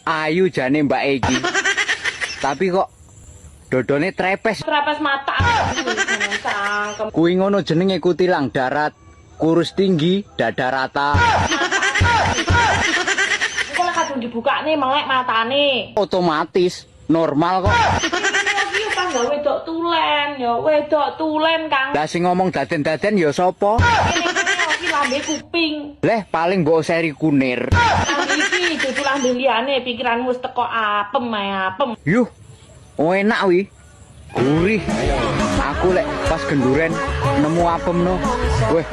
Ayu jane Mbak iki. Tapi kok dodone trepes. Trepes mata. Cangkem. Kuwi ngono jenenge kutilang darat. Kurus tinggi, dada rata. Engko lek kadung dibukakne melek matane. Otomatis normal kok. Iki tangga wedok tulen ya, wedok tulen, Kang. Lah sing ngomong daden-daden ya sapa? Kene iki lambe kuping. Leh paling mbok seri kunir. Lambe iki dudu lambe liyane, pikiranmu wis teko apem ae apem. Yuh. Oh, enak wi. Gurih. Aku lek pas genduren nemu apem no. Weh,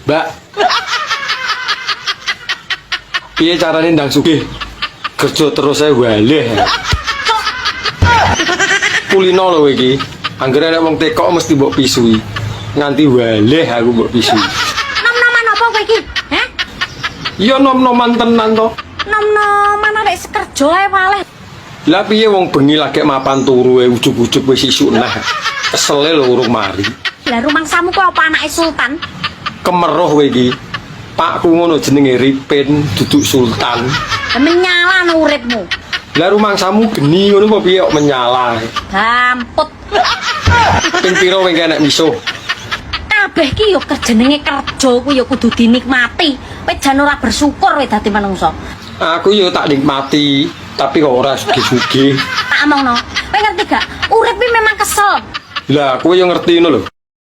Mbak. Piye carane ndang sugih? Kerja terus ae waleh. Kulino lho iki. Anggere nek wong tekok mesti mbok pisui. Nganti waleh aku mbok pisui. Nom-noman apa kowe iki? Heh? Ya nom-noman tenan to. Nom-noman arek sekerja ae waleh. Lah piye wong bengi lagi mapan turu e ujug-ujug wis isuk nah. Kesele lho urung mari. Lah rumangsamu kok apa anake sultan? Kemeruh kowe iki. Pakku ngono jenenge Ripin, duduk sultan. Lah menyala no uripmu. Lah rumangsamu geni ngono apa piye kok menyala? Gamput. Ping pira kowe enek misuh? Kabeh ki yo kerjenenge kerja kuwi yo kudu dinikmati. Kowe jan ora bersyukur kowe dadi manungsa. Aku yo tak nikmati, tapi kok ora sugih-sugih. Tak omongno. Kowe ngerti gak? Urip ki memang kesel. Lah, kowe yo ngerti ngono lho.